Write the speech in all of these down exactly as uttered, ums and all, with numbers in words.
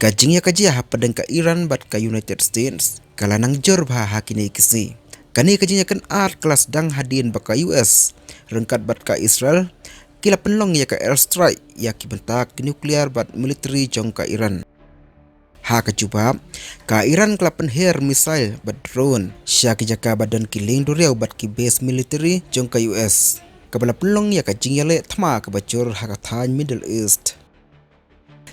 Ka jingïakajia hapdeng ka Iran bad ka United States ka la nang jur bha ha kine ki sngi. Kane ka jingïakynad ka la sdang hadien ba ka U S ryngkat bad ka Israel ki la pynlong ïa ka airstrike ïa ki bynta ki nuclear bad military jong ka Iran. Ha ka jubab, ka Iran ka la pynher missile bad drone sha ki jaka ba don ki lieng duriaw bad ki base military jong ka U S, kaba la pynlong ïa ka jingïaleh thma kaba jur ha ka thaiñ Middle East.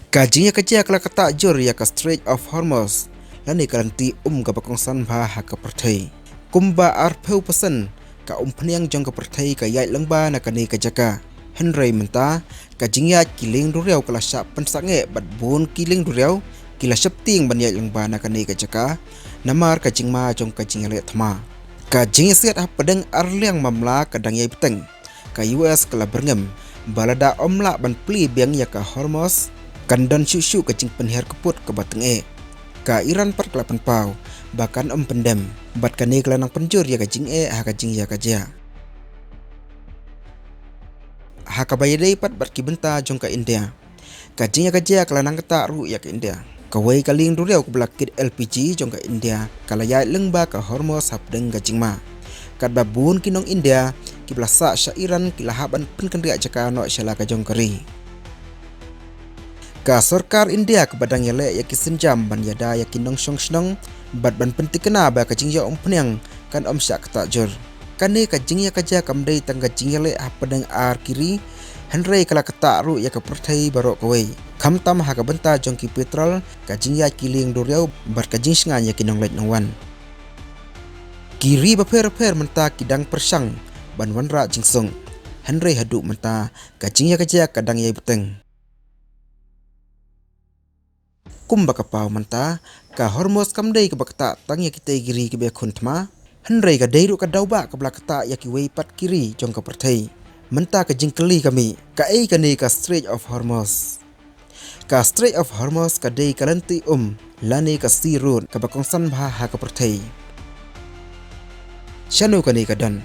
Ka jingïakajia ka la ktah jur ïa ka Strait of Hormuz, lane ka lynti um kaba kongsan bha ha ka pyrthei. Kumba arphew percent ka umphniang jong ka pyrthei ka ïaid lyngba na kane ka jaka. Hynrei mynta, ka jingïaid ki lieng duriaw ka la shah pynsangeh bad bun ki lieng duriaw ki la sheptieng ban ïaid lyngba na kane ka jaka namar ka jingma jong ka jingïaleh thma. Ka jingïasiat hapdeng arliang mamla ka dang ïai bteng. Ka U S ka la byrngem ba lada ym lah ban plie biang ïa ka Hormuz, kan don shuh shuh ka jingpynher kyput kaba tyngeh. Ka Iran pat ka la pynpaw ba kan ym pyndem bad kane ka la nang pynjur ïa ka jingeh ha ka jingïakajia. Ha kaba ïadei pat bad ki bynta jong ka India, ka jingïakajia ka la nang ktah ruh ïa ka India. Kawei ka lieng duriaw kaba la kit L P G jong ka India ka la ïaid lyngba ka Hormuz hapdeng ka jingma. Katba bun ki nong India kiba la sah sha Iran ki la hap ban pynkynriah jaka noh sha la ka jong ka ri. Ka sorkar India kaba dang ïaleh ïa ki sienjam ban ïada ïa ki nongshong shnong bad ban pyntikna ba ka jingïaumphniang kan ym shah ktah jur. Kane ka jingïakajia kam dei tang ka jingïaleh hapdeng ar ki ri, hynrei ka la ktah ruh ïa ka pyrthei baroh kawei, khamtam ha ka bynta jong ki petrol, ka jingïaid ki lieng duriaw bad ka jingshngaiñ ïa ki nongleit nongwan. Ki ri bapher bapher mynta ki dang pyrshang ban wanrah jingsuk, hynrei haduh mynta ka jingïakajia ka dang ïai bteng. Kumba ka paw mynta, ka Hormuz kam dei kaba ktah tang ïa kitei ki ri kiba ïakhun thma, hynrei ka dei ruh ka dawbah kaba la ktah ïa kiwei pat ki ri jong ka pyrthei. Mynta ka jingkylli ka mih, kaei kane ka Strait of Hormuz? Ka Strait of Hormuz ka dei ka lynti um lane ka sea road kaba kongsan bha ha ka pyrthei. Shano kane ka don?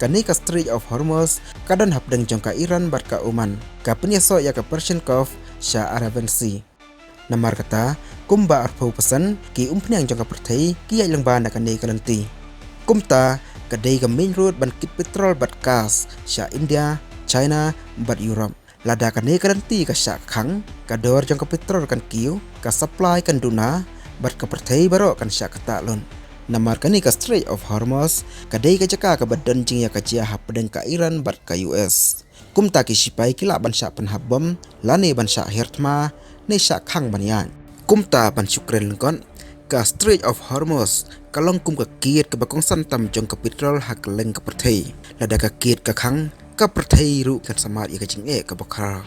Kane ka Strait of Hormuz ka don hapdeng jong ka Iran bad ka Oman, ka pynïasoh ïa ka Persian Gulf sha Arabian Sea. Namar kata, kumba arphew percent ki umphniang jong ka pyrthei ki ïaid lyngba na kane ka lynti. Kumta, ka dei ka main road ban kit petrol bad gas sha India, China bad Europe. Lada kane ka lynti ka shah khang, ka dor jong ka petrol kan kiew, ka supply kan duna, bad ka pyrthei baroh kan shah ktah lut. Namar kane ka Strait of Hormuz ka dei ka jaka kaba don jingïakajia hapdeng ka Iran bad ka U S. Kumta ki sipai ki lah ban shah pynhap bom, lane ban shah her thma, ne shah khang ban ïaid. Kumta ban shu kren lyngkot, ka Strait of Hormuz ka long kum ka gate kaba kongsan tam jong ka petrol ha kylleng ka pyrthei. Lada ka gate ka khang, ka pyrthei ruh kan samad ïa ka jingeh kaba khraw.